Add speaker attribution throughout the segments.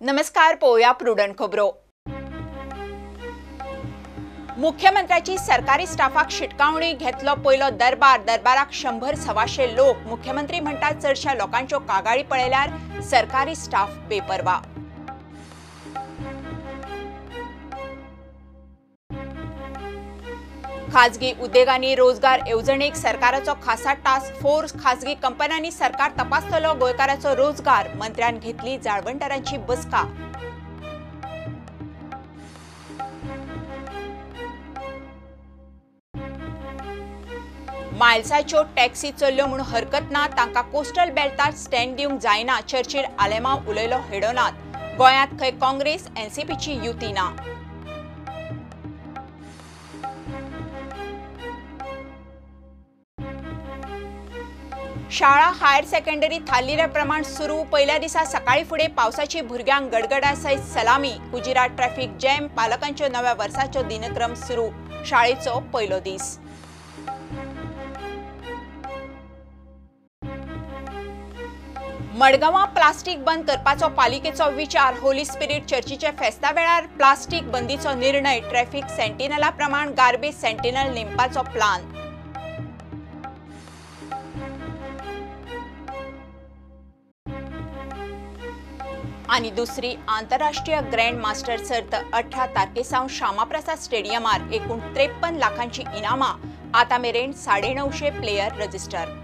Speaker 1: नमस्कार, पळोवया प्रुडंट खबरो। मुख्यमंत्र्याची सरकारी स्टाफाक शिटकावणी, घेतलो पयलो दरबार। दरबाराक 100-125 लोक। मुख्यमंत्री म्हणटात चडशा लोकांच्यो कागाळी पळयल्यार सरकारी स्टाफ बेपर्वा। खाजगी उद्देगांनी रोजगार येवजणेक सरकाराचो खासा टास्क फोर्स। खाजगी कंपन्यांनी सरकार तपासतलो गोंयकाराचो रोजगार। मंत्र्यान घेतली जाळवणदारांची बसका। मायल्साच्यो टॅक्सी चल्ल्यो म्हूण हरकत ना, तांकां कोस्टल बेल्टार स्टँड दिवंक जायना। चर्चिल आलेमाव उलयलो हेडोनात। गोंयांत खंय काँग्रेस एनसीपीची युती ना। शाळा हायर सेकंडरी थारलेल्या प्रमाण सुरू। पहिल्या दिसा सकाळी फुडें पावसाची भुरग्यांक गडगडा सयत सलामी। Kujira traffic jam. पालकांच्यो नव्या वर्साचो दिनक्रम सुरू। शाळेचो पयलो दीस। मडगांवां प्लास्टीक बंद करपाचो पालिकेचो विचार। होली स्पिरिट चर्चीच्या फेस्ता वेळार प्लास्टीक बंदीचो निर्णय। ट्रॅफिक सेंटिनला प्रमाण गार्बेज सेंटिनल नेमपाचो प्लान। आणि दुसरी आंतरराष्ट्रीय ग्रँड मास्टर सर्त 18 तारखे सावन श्यामाप्रसाद स्टेडियमार एकूण 53 लाखांची इनामां। आता मेरेन 950 प्लेयर रजिस्टर।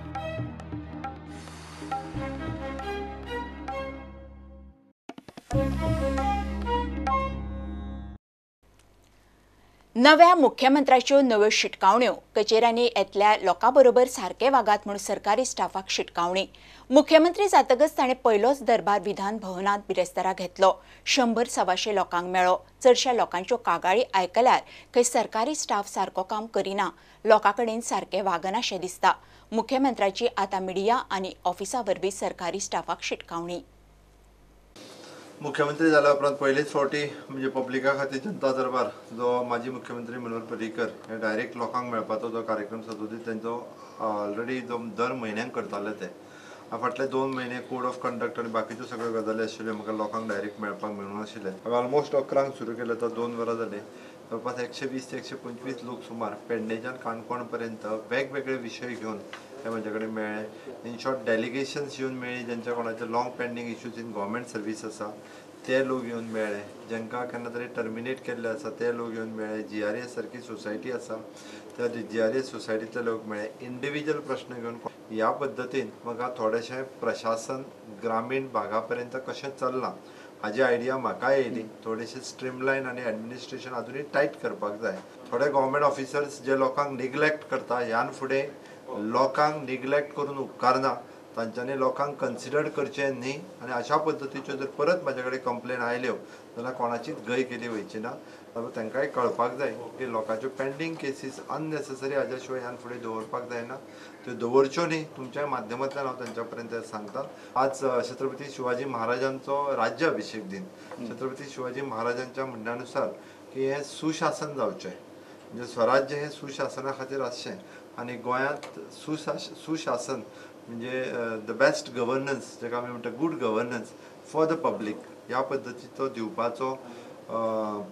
Speaker 1: नव्या मुख्यमंत्र्याच्यो नव्यो शिटकावण्यो। कचेऱ्यांनी येतल्या लोकां बरोबर सारके वागात म्हूण सरकारी स्टाफाक शिटकावणी। मुख्यमंत्री जातकच ताणें पयलोच दरबार विधान भवनांत बिरेस्तारा घेतलो। 100-125 लोकांक मेळ्ळो। चडश्या लोकांच्यो कागाळी आयकल्यार खंय सरकारी स्टाफ सारको काम करिना, लोकां कडेन सारकें वागनाशें दिसता। मुख्यमंत्र्याची आतां मिडिया आनी ऑफिसा वरवीं सरकारी स्टाफाक शिटकावणी।
Speaker 2: मुख्यमंत्री जाल्या उपरांत पयलीच फावटी म्हणजे पब्लिका खातीर जनता दरबार जो माजी मुख्यमंत्री मनोहर पर्रीकर हे डायरेक्ट लोकांक मेळपाचो जो कार्यक्रम सदोदीत तेंचो ऑलरेडी जो दर म्हयन्याक करताले ते फाटले 2 म्हयने कोड ऑफ कंडक्ट आनी बाकीच्यो सगळ्यो गजाली आशिल्ल्यो म्हाका लोकांक डायरेक्ट मेळपाक मेळूंक नाशिल्लें। हांवें ऑलमोस्ट 11 सुरू केलें, तो 2 वरां जालीं। जवळपास 120 ते 125 लोक सुमार पेडणेच्यान काणकोण पर्यंत वेगवेगळे विशय घेवन ते म्हजे कडेन मेळ्ळे। इन शॉर्ट डेलिगेशन्स येवन मेळ्ळी, ज्यांच्या कोणाचे long pending issues in government service आसा ते लोक येवन मेळ्ळे, जांकां केन्ना तरी टर्मिनेट केल्ले आसा ते लोक येवन मेळ्ळे, जीआरएस सारकी सोसायटी आसा त्या जीआरएस सोसायटींतले लोक मेळ्ळे, इंडिविज्युअल प्रश्न घेवन। ह्या पद्दतीन म्हाका थोडेशें प्रशासन ग्रामीण भागा पर्यंत कशें चल्लां हाजी आयडिया म्हाका येयली। थोडेशें स्ट्रीमलायन आनी एडमिनिस्ट्रेशन आजुनूय टायट करपाक जाय। थोडे गव्हर्मेंट ऑफिसर्स जे लोकांक निग्लेक्ट करता, ह्यान फुडें लोकांक निग्लेक्ट करून उपकारना, तांच्यांनी लोकांक कन्सिडर करचें न्ही। आनी अशा पद्दतीच्यो जर परत म्हाजे कडेन कंप्लेन आयल्यो जाल्यार कोणाचीच गय केली वयची ना। तांकांय कळपाक जाय की लोकांच्यो पेंडींग केसीस अननेसेसरी हाज्या शिवाय ह्यान फुडें दवरपाक जायना, त्यो दवरच्यो न्ही। तुमच्या माध्यमांतल्यान हांव तांच्या पर्यंत सांगता। आज छत्रपती शिवाजी महाराजांचो राज्य अभिषेक दिन। छत्रपती शिवाजी महाराजांच्या म्हणण्यानुसार की हें सुशासन जावचें, म्हणजे स्वराज्य हें सुशासना खातीर आसचें आनी गोंयांत सुशासन म्हणजे the best governance, जाका आमी म्हणटा good governance for the public, ह्या पद्दतीचो दिवपाचो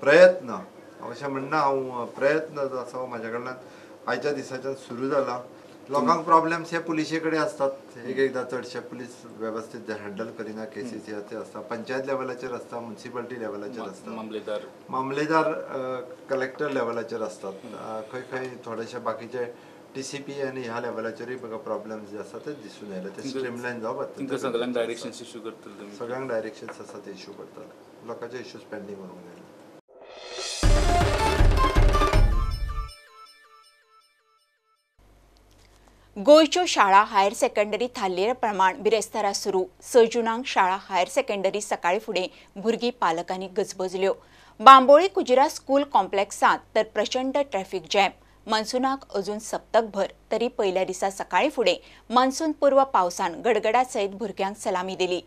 Speaker 2: प्रयत्न, अशें म्हणना हांव, प्रयत्न जो आसा हो म्हाज्या कडल्यान आयच्या दिसाच्यान सुरू जाला। लोकांक प्रॉब्लेम्स हे पुलिशे कडेन आसतात, एक एकदां चडशे पुलीस वेवस्थीत हँडल करिना केसीस ह्या ते आसता, पंचायत लेवलाचेर आसता, मुन्सिपालिटी लेवलाचेर आसता, मामलेदार कलेक्टर लेवलाचेर आसतात, खंय खंय थोडेशे बाकीचे टीसीपी आनी ह्या लेवलाचेरूय म्हाका प्रॉब्लेम्स जे आसा ते दिसून आयले, ते स्ट्रीमलायन जावप।
Speaker 3: सगळ्यांक डायरेक्शन्स इश्यू करतले,
Speaker 2: सगळ्यांक डायरेक्शन्स आसा ते इश्यू करतले, लोकांचे इश्यूज पेंडींग उरूंक जायना।
Speaker 1: गोंयच्यो शाळा हायर सेकंडरी थारलेल्या प्रमाण बिरेस्तारा सुरू। 6 जूनाक शाळा हायर सेकंडरी सकाळी फुडें भुरगीं पालकांनी गजबजल्यो। बांबोळी कुजिरा स्कूल कॉम्प्लेक्सांत तर प्रचंड ट्रॅफिक जॅम। मान्सूनाक अजून सप्तकभर तरी पहिल्या दिसा सकाळी फुडें मान्सून पूर्व पावसान गडगडा सयत भुरग्यांक सलामी दिली।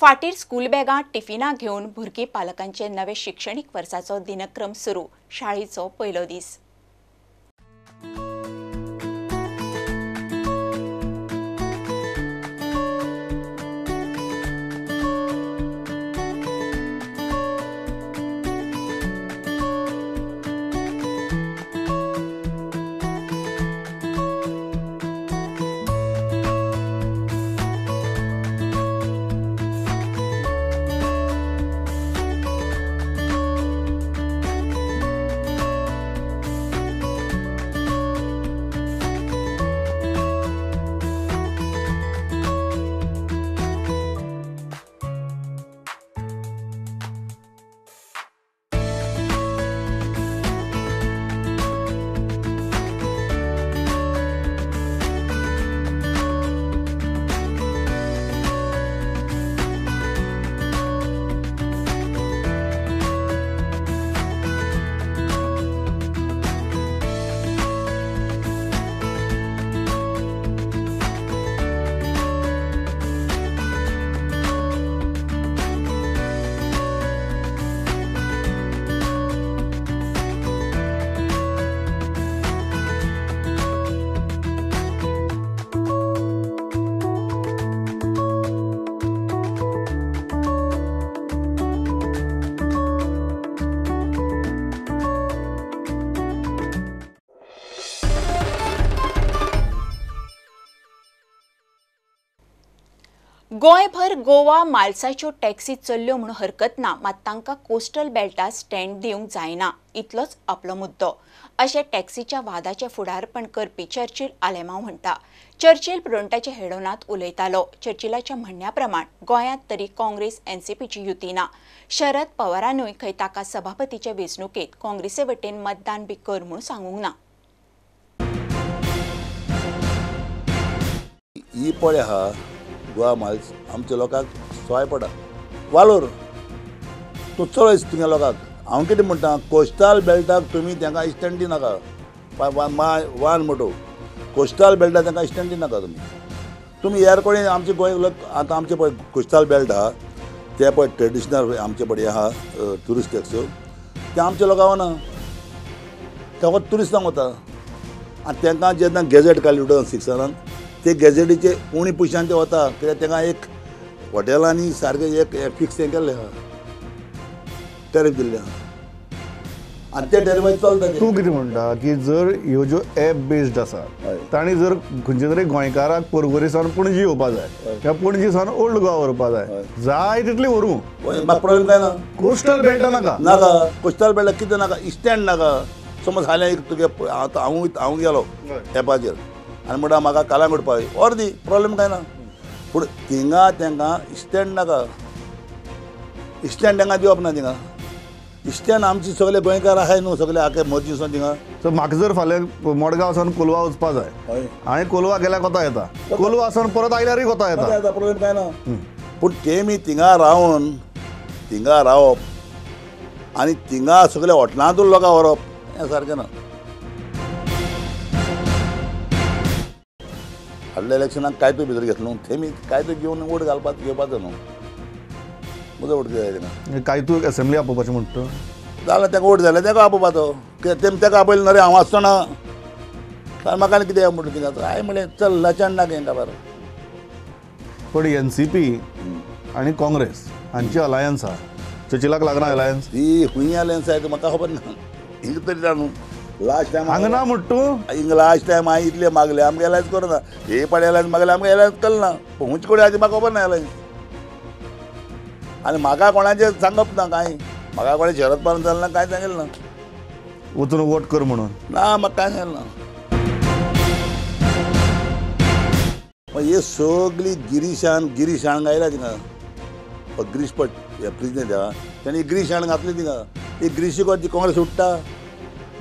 Speaker 1: फाटीर स्कूल बॅगां टिफिनां घेवन भुरगीं पालकांचे नवे शिक्षणीक वर्साचो दिनक्रम सुरू। शाळेचो पयलो दीस। गोंयभर गोवा मायल्साच्यो टॅक्सी चल्ल्यो म्हूण हरकत ना, मात तांकां कोस्टल बेल्टार स्टँड दिवंक जायना इतलोच आपलो मुद्दो, अशें टॅक्सीच्या वादाचें फुडारपण करपी चर्चिल आलेमांव म्हणटा. चर्चिल प्रुडंटाच्या हेडोनांत उलयतालो. चर्चिलाच्या म्हणण्या प्रमाण गोंयांत तरी काँग्रेस एनसीपीची युती ना. शरद पवारानूय खंय ताका सभापतीचे वेंचणुकेंत काँग्रेसे वटेन मतदान बी कर म्हूण सांगूंक ना.
Speaker 4: ही पळय आहा गोवा मायल्स आमच्या लोकांक सोय पडा वालोर तूं चलय तुगे लोकांक. हांव कितें म्हणटा, कोस्टल बेल्टाक तुमी तांकां इस्टँड दिनाका. वान मोटो कोस्टल बेल्टाक तांकां इस्टँड दिनाका. तुमी तुमी हेर कडेन आमचे गोंय लोक आतां आमचे पळय कोस्टल बेल्ट आहा ते पळय ट्रेडिशनल आमचे पळय आहा ट्युरिस्ट टॅक्स्यो ते आमच्या लोकांक वना, ते फकत ट्युरिस्टांक वता. आनी तांकां जेन्ना गॅझेट काडली 2006 ते गॅझेटीचे उणी पयशान ते वता, कित्याक तांकां एक हॉटेलांनी सारकें एक फिक्स हें केल्लें आहा, टॅरिफ दिल्लें आहा आनी ते टॅरिफार चलता.
Speaker 5: तूं कितें म्हणटा की जर ह्यो ज्यो एप बेस्ड आसा तांणी जर खंयच्या तरी गोंयकाराक पर्वरी सावन पणजी येवपा जाय किंवा पणजी सावन ओल्ड गोवा व्हरपा जाय, जाय तितली व्हरूं,
Speaker 4: म्हाका प्रॉब्लेम काय ना.
Speaker 5: कोस्टल बेल्टा नाका
Speaker 4: नाका, कोस्टल बेल्टा कितें नाका, स्टँड नाका. समज फाल्यां एक तुगे आतां हांव गेलो एपाचेर आनी म्हणटा म्हाका कालांगूट पावय, ऑर दी प्रॉब्लेम काय ना. पूण थिंगा तांकां स्टँड नाका, स्टँड तांकां दिवप ना. थिंगा स्टँड आमची सगळे गोंयकार आहाय न्हू, सगळे आखे मर्जी सावन थिंगा.
Speaker 5: सो म्हाका जर फाल्यां मडगांव सावन कोलवा वचपा जाय, हांवें कोलवा गेल्यार कोता येता, कोलवा सावन परत आयल्यारूय कोता येता,
Speaker 4: प्रॉब्लेम काय ना. पूण तेमी थिंगा रावन थिंगा रावप आनी थिंगा सगळे हॉटेलांतून लोकांक व्हरप हें सारकें ना. फाटल्या इलेक्शनाक कायतो भितर घेतलो न्हू, तेमी कायतो घेवन वोट घालपाक घेवपाचो न्हू, म्हजो वोट कितें जाय
Speaker 5: कायतो एसेंब्ली आपोवपाचें म्हणटा
Speaker 4: जाल्यार ताका वोट जाल्यार ताका आपोवपाचो. कित्याक तेमी ताका आपयलें ना रे, हांव आसचो ना कारण म्हाका आनी कितें म्हणटा थिंगा. हांवें म्हणलें चल लचण ना हेंकां बरें.
Speaker 5: पूण एनसीपी आनी काँग्रेस हांची अलायन्स आहा, चर्चिलाक लागना अलायन्स?
Speaker 4: ही खूंय अलायन्स आहा म्हाका खबर ना, हिंगा तरी जाणू लास्ट टायम
Speaker 5: हांगा ना म्हणटा तूं.
Speaker 4: हिंगा लास्ट टायम हांवें इतलें मागलें आमकां एलायन्स करना, हे पाड एलायन्स मागलें आमकां एलायन्स केलें ना, पूण खंयचे कडेन आहा ती म्हाका खबर ना एलायन्स. आनी म्हाका कोणाचें सांगप ना कांय, म्हाका कोणें शरद पवारान सांगलें ना, कांय सांगलें ना
Speaker 5: वचून वोट कर म्हणून
Speaker 4: ना, म्हाका कांय सांगलें ना. हे सगळी गिरीशान गिरीशान गायला थिंगा, गिरीश पट प्रेजिडेंट आहा तेणी गिरीशान घातली थिंगा. ही गिरीशी ती काँग्रेस उठ्ठा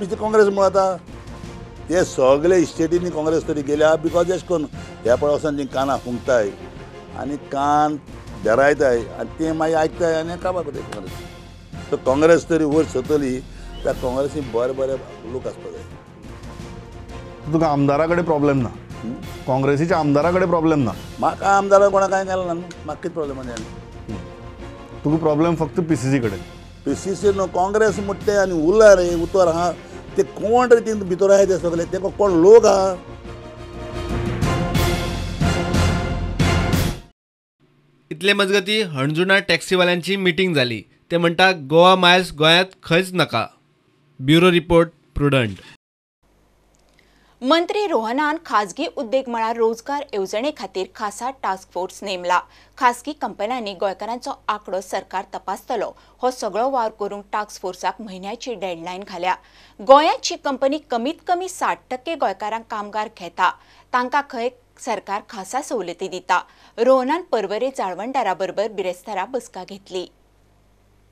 Speaker 4: ती काँग्रेस म्हूण आतां ते सगळे स्टेटींनी काँग्रेस तरी गेल्या because एश करून ह्या पळय वचोन ती कानां फुंकताय आनी कान भेरायताय आनी ते मागीर आयकताय आनी काबार करताय काँग्रेस. सो काँग्रेस तरी वयर सरतली त्या काँग्रेसीन बरे बरे लोक आसपाक जाय.
Speaker 5: तुका आमदारा कडेन प्रॉब्लेम ना, काँग्रेसीच्या आमदारा कडेन प्रॉब्लेम ना?
Speaker 4: म्हाका आमदारा कोणा कांय केलें ना न्हू, म्हाका कितें प्रॉब्लेम आसा?
Speaker 5: तुका प्रॉब्लेम फक्त पीसीसी कडेन?
Speaker 4: पीसीसी न्हू, काँग्रेस म्हणटा तें आनी उरला रे उतर आहा ते कोण रे ती भितर आहाय ते सगळे, ते कोण लोक आहा.
Speaker 6: इतले मजगती हणजुणा टॅक्सीवाल्यांची मिटींग जाली. ते म्हणटा गोवा मायल्स गोंयांत खंयच नाका. Bureau report, Prudent.
Speaker 1: मंत्री रोहनान खाजगी उद्देग मळार रोजगार येवजणे खातीर खासा टास्क फोर्स नेमला. खासगी कंपन्यांनी गोंयकारांचो आंकडो सरकार तपासतलो. हो सगळो वावर करूंक टास्क फोर्साक म्हयन्याची डेडलायन घाल्या. गोंयांत जी कंपनी कमीत कमी 60% गोंयकारांक कामगार घेता तांकां खंय सरकार खासा सवलती दिता. रोहनान पर्वरे जाळवणदारा बरोबर बिरेस्तारा बसका घेतली.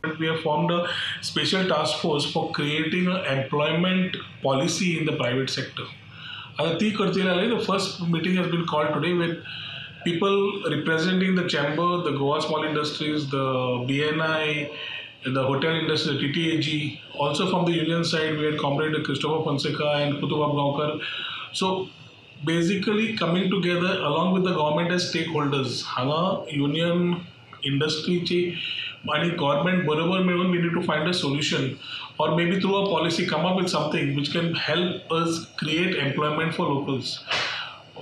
Speaker 7: We have formed a special task force for creating an employment policy in the private sector. ती करतली जाल्यार the first meeting has been called today with people representing the chamber, the Goa small industries, the BNI, the hotel industry, the TTAG. Also from the union side, we had Comrade Christopher Fonseca and Kutubab Gaonkar. So basically coming together along with the government as stakeholders. Hanga union, industry ची आणि government बरोबर मेळून we need to find a solution or maybe through a policy come up with something which can help us create employment for locals.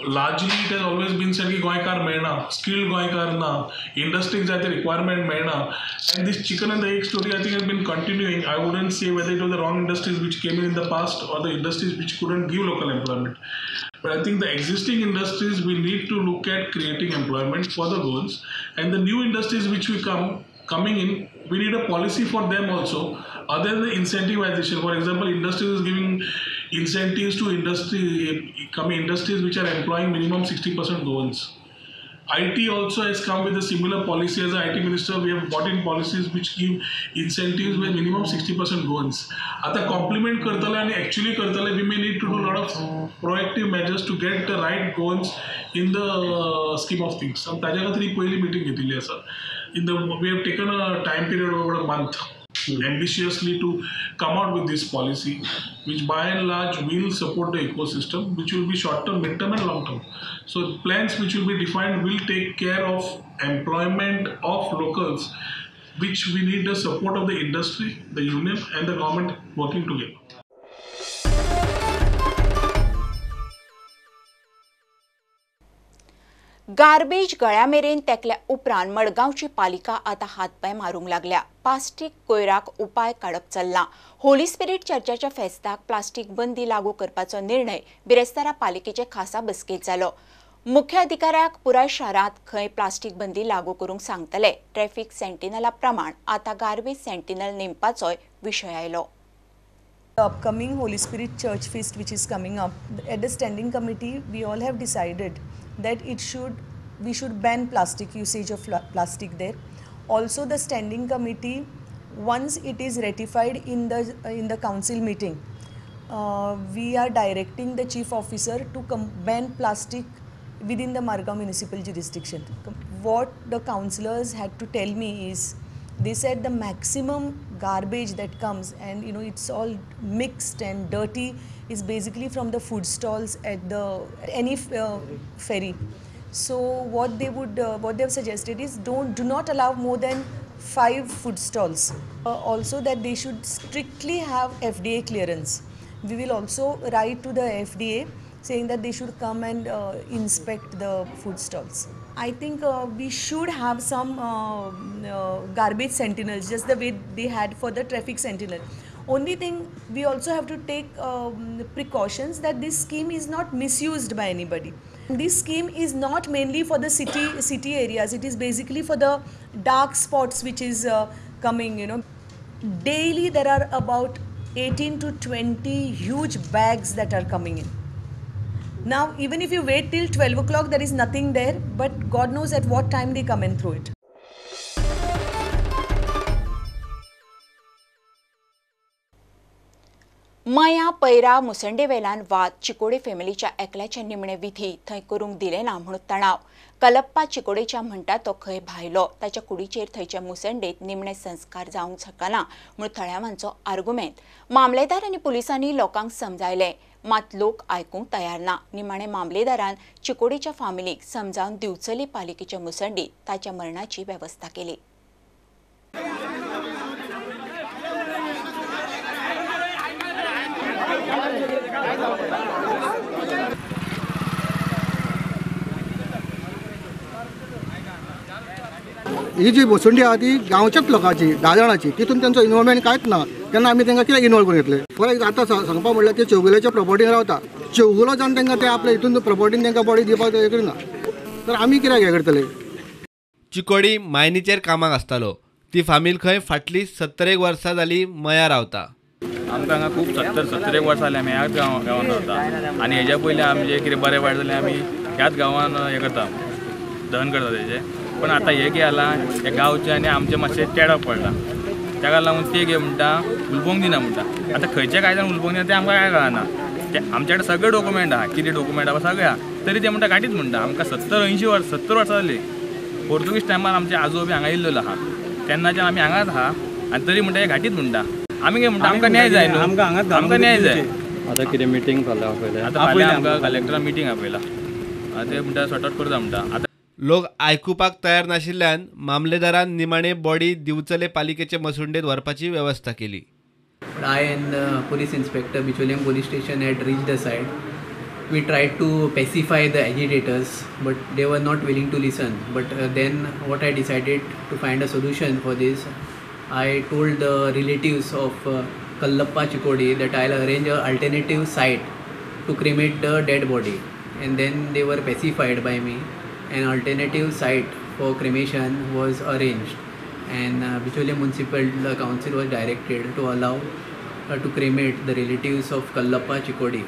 Speaker 7: Largely it has always been said की गोंयकार मेळना, skilled गोंयकार ना, इंडस्ट्रीक जाय ते requirement मेळना. And this chicken and the egg story I think has been continuing. I wouldn't say whether it was the wrong industries which came in the past or the industries which couldn't give local employment. But I think the existing industries we need to look at creating employment for the Goans, and the new industries which we coming in, we need a policy for them also, other than the incentivization. For example, industries is giving incentives to industries which are employing minimum 60% Goans. IT also has come with a similar policy. As an IT minister, we have brought in policies which give incentives with minimum 60% Goans. Ata complement kartale and actually kartale, we may need to do a lot of proactive measures to get the right Goans in the scheme of things. And ताज्या खातीर ही पयली meeting घेतिल्ली आसा. We have taken a time period over a month ambitiously to come out with this policy, which by and large will support the ecosystem, which will be short term, mid term and long term. So plans which will be defined will take care of employment of locals, which we need the support of the industry, the union and the government working together.
Speaker 1: Garbage गळ्या मेरेन तेकल्या उपरांत मडगांवची पालिका आतां हातपांय मारूंक लागल्या. Plastic कोयराक उपाय काडप चल्ला. होली स्पिरीट चर्चाच्या फेस्ताक प्लास्टीक बंदी लागू करपाचो निर्णय बिरेस्तारा पालिकेचे खासा बसकेंत जालो. मुख्य अधिकाऱ्याक पुराय शारांत खंय प्लास्टीक बंदी लागू करूंक सांगतले. ट्रॅफिक सेंटिनला प्रमाण आतां गार्बेज सेंटिनल नेमपाचोय विशय आयलो.
Speaker 8: The upcoming Holy Spirit Church Feast which is coming up, at the standing committee we all have decided that we should ban plastic, usage of plastic there. Also the standing committee, once it is ratified in the council meeting, we are directing the chief officer to ban plastic within the Margao municipal jurisdiction. What the councillors had to tell me is, they said the maximum garbage that comes, and you know it's all mixed and dirty, is basically from the food stalls at the any ferry. So what they would what they have suggested is do not allow more than 5 food stalls. Also that they should strictly have FDA clearance. We will also write to the FDA saying that they should come and inspect the food stalls. I think we should have some garbage sentinels, just the way they had for the traffic sentinel. Only thing, we also have to take precautions that this scheme is not misused by anybody. This scheme is not mainly for the city areas. It is basically for the dark spots which is coming, you know. Daily there are about 18 to 20 huge bags that are coming in. Now, even if you wait till 12 o'clock, there is nothing there, but God knows at what time they come and throw it.
Speaker 1: मया para मुसंडेवेल्यान वाद चिकोडे फॅमिलीच्या एकल्याचे निमणे विधी थंय करूंक दिले ना म्हूण तणाव. कलप्पा चिकोडेच्या म्हणटा तो खंय भायलो, ताच्या कुडीचेर थंयच्या मुसंडेत निमणे संस्कार जावंक शकना म्हूण थळाव्यांचो आर्गुमेंत. मामलेदार आनी पुलिसांनी लोकांक समजायले, मात लोक आयकूंक तयार ना. निमाणे मामलेदारान चिकोडेच्या फामिलीक समजावन दिवचली पालिकेच्या मुसंडीत ताच्या मरणाची वेवस्था केली.
Speaker 9: ही जी बसंडी आहा ती गांवच्याच लोकांची, 10 जाणांची, तितून तेंचो इनवॉल्वमेंट कांयच ना. तेन्ना आमी तांकां कित्याक इनवॉल्व करून घेतले? फॉर आतां सांगपा म्हणल्यार ते चौगुल्याच्या प्रॉपर्टीन रावता, चौगुलो जावन तांकां ते आपल्या हितून प्रॉपर्टीन तांकां बॉडी दिवपाक हें करिना, तर आमी कित्याक हें करतले?
Speaker 6: चिकोडी मायनीचेर कामाक आसतालो. ती फामील खंय फाटली 70 वर्सां जाली मया रावता.
Speaker 3: आमकां हांगा खूब 70 वर्सां जाली आमी ह्याच गांवान रावता आनी हेज्या पयलीं आमचें कितें बरें वायट जालें आमी ह्याच गांवान हें करता, दहन करता तेजें. पण आतां हें कितें जालां, हे गांवचें आनी आमचें मातशें चेडप पडलां, ताका लागून ते कितें म्हणटा उलोवंक दिना म्हणटा. आतां खंयच्या कायद्यान उलोवंक दिना तें आमकां कांय कळना. ते आमचे कडेन सगळे डॉक्युमेंट आहा, कितें डॉक्युमेंट आहा सगळें आहा, तरी ते म्हणटा गाडीच म्हणटा. आमकां 70-80 वर्सां 70 वर्सां जालीं, पोर्तुगीज टायमार आमचे आजो बी हांगा येयल्लो आहा, तेन्नाच्यान आमी हांगाच आहा आनी तरी म्हणटा हे घाटीच म्हणटा. आमी कितें म्हणटा, आमकां न्याय जाय न्हू, आमकां न्याय जाय.
Speaker 10: आतां कितें मिटींग फाल्यां आपयल्या,
Speaker 3: आतां फाल्यां आमकां कलेक्टरान मिटींग आपयला, ते म्हणटा सॉर्ट आवट करता म्हणटा. आतां
Speaker 6: लोक आयकुपाक तयार नाशिल्ल्यान मामलेदारान निमाणे बॉडी दिवचले पालिकेचे मसुंडेत व्हरपाची वेवस्था केली.
Speaker 11: I and police inspector Bicholim police station had reached the site. We tried to pacify the agitators, but they were not willing to listen. But then what I decided to find a solution for this, I told the relatives of Kallappa Chikodi that I'll arrange an alternative site to cremate the dead body, and then they were pacified by me. An alternative site for cremation was arranged, and Bicholim Municipal Council was directed to allow to cremate the relatives of Kallappa Chikodi.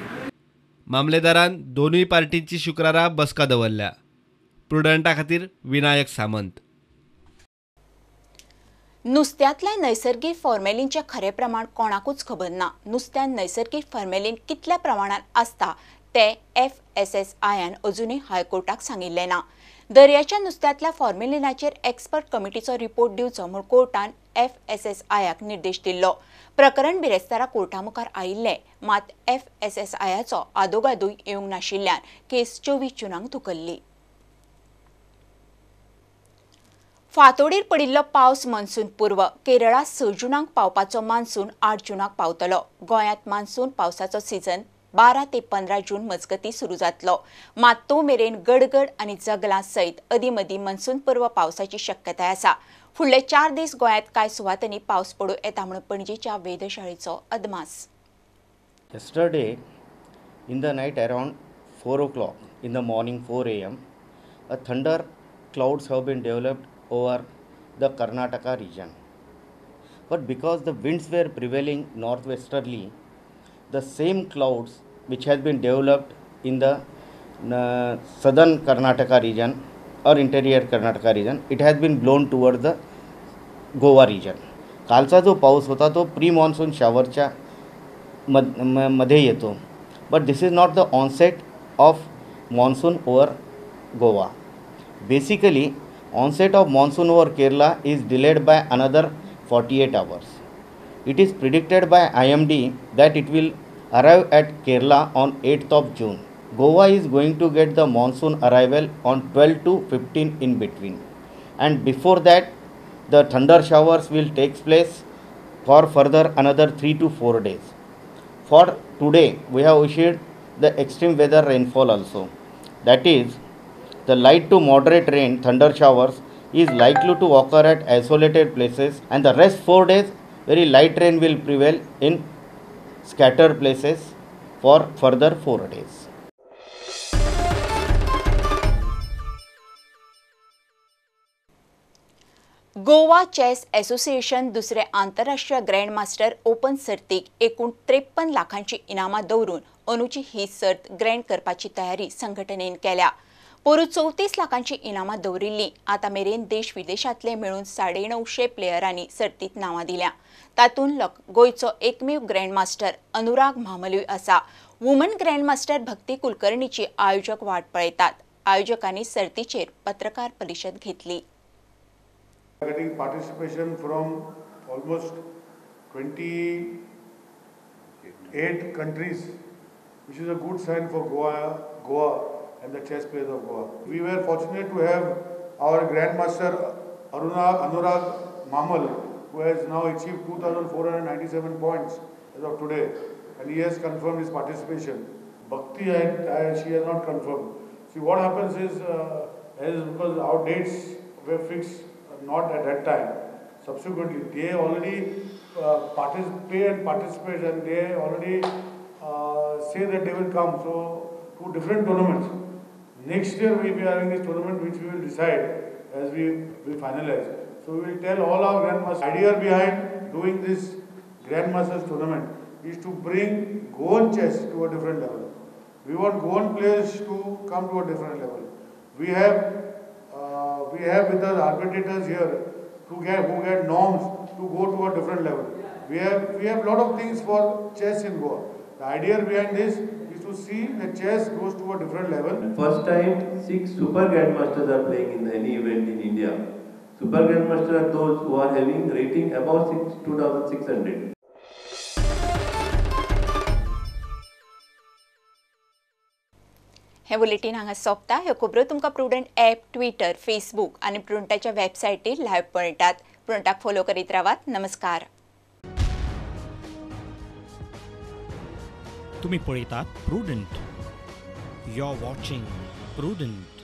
Speaker 6: मामलेदारान दोनूय पार्टींची शुक्रारा बसका दवरल्या. प्रुडंटा खातीर विनायक सामंत.
Speaker 1: नुस्त्यांतल्या नैसर्गिक फॉर्मेलिनचें खरें प्रमाण कोणाकूच खबर ना. नुस्त्यांत नैसर्गिक फॉर्मेलिन कितल्या प्रमाणांत आसता ते FSSAIन अजुनूय हायकोर्टाक सांगिल्लें ना. दर्याच्या नुस्त्यांतल्या फॉर्मेलिनाचेर एक्सपर्ट कमिटीचो रिपोर्ट दिवचो म्हूण कोर्टान FSSAIक निर्देश दिल्लो. प्रकरण बिरेस्तारा कोर्टा मुखार आयिल्लें, मात FSSAIचो आदोगादूय येवंक नाशिल्ल्यान केस 24 जूनाक धुकल्ली. फांतोडीर पडिल्लो पावस मान्सून पूर्व. केरळांत 6 जूनाक पावपाचो मान्सून 8 जूनाक पावतलो. गोंयांत मान्सून पावसाचो सिजन 12 ते 15 जून मजगती सुरू जातलो. मात तो मेरेन गडगड आनी जगलां सयत अदीं मदीं मान्सून पूर्व पावसाची शक्यताय आसा. फुडले 4 दीस गोंयांत कांय सुवातांनी पावस पडूं येता म्हूण पणजेच्या वेधशाळेचो अदमास.
Speaker 12: Yesterday in the night around 4 o'clock in the morning 4 a.m. a thunder clouds have been developed over the Karnataka region. But because the winds were prevailing northwesterly, the same clouds which has been developed in the southern Karnataka region or interior Karnataka region, it has been blown towards the Goa region. कालचा जो पाऊस होता तो pre monsoon शॉवरच्या मध्ये येतो, but this is not the onset of monsoon over Goa. Basically onset of monsoon over Kerala is delayed by another 48 hours. It is predicted by IMD that it will arrive at Kerala on 8th of June. Goa is going to get the monsoon arrival on 12 to 15 in between, and before that the thunder showers will take place for further another 3 to 4 days. For today we have issued the extreme weather rainfall also, that is the light to moderate rain thunder showers is likely to occur at isolated places, and the rest 4 days very light rain will prevail in scattered places for further 4 days.
Speaker 1: Goa chess association दुसरे आंतरराष्ट्रीय grand master open सर्तीक एकूण 53 लाखांची इनामां दवरून अंदूची ही सर्त grand करपाची तयारी संघटनेन केल्या. पोरू 34 लाखांची इनामां दवरिल्ली. आतां मेरेन देश विदेशांतले मेळून 950 प्लेयरांनी सर्तीत नांवां दिल्या. तातूंत गोंयचो एकमेव ग्रँड मास्टर अनुराग म्हामलूय आसा. वुमन ग्रँड मास्टर भक्ती कुलकर्णीची आयोजक वाट पळयतात. आयोजकांनी सर्तीचेर पत्रकार परिशद घेतली.
Speaker 13: Getting participation from almost 28 countries, which is a good sign for Goa and the chess players of Goa. We were fortunate to have our Grandmaster Anurag Mhamal, who has now achieved 2,497 points as of today, and he has confirmed his participation. Bhakti, she has not confirmed. See, what happens is, because our dates were fixed not at that time. Subsequently, they already pay and participate, and they already say that they will come. So, to different tournaments. Next year we will be having this tournament, which we will decide as we finalize. So we will tell all our grandmasters. Idea behind doing this grandmasters tournament is to bring Goan chess to a different level. We want Goan players to come to a different level. We have with us arbitrators here who get norms to go to a different level. We have lot of things for chess in Goa. The idea behind this is to see the chess goes to a different level.
Speaker 14: First time 6 super grandmasters are playing in any event in India. Super grandmasters are those who are having rating above 2600.
Speaker 1: हे bulletin हांगा सोंपता. ह्यो खबरो तुमकां prudent app, Twitter, Facebook आनी प्रुडंटाच्या वेबसायटीर live पळयतात. प्रुडंटाक follow करीत रावात. नमस्कार.
Speaker 15: तुम्ही पळयतात प्रुडंट. You're watching Prudent.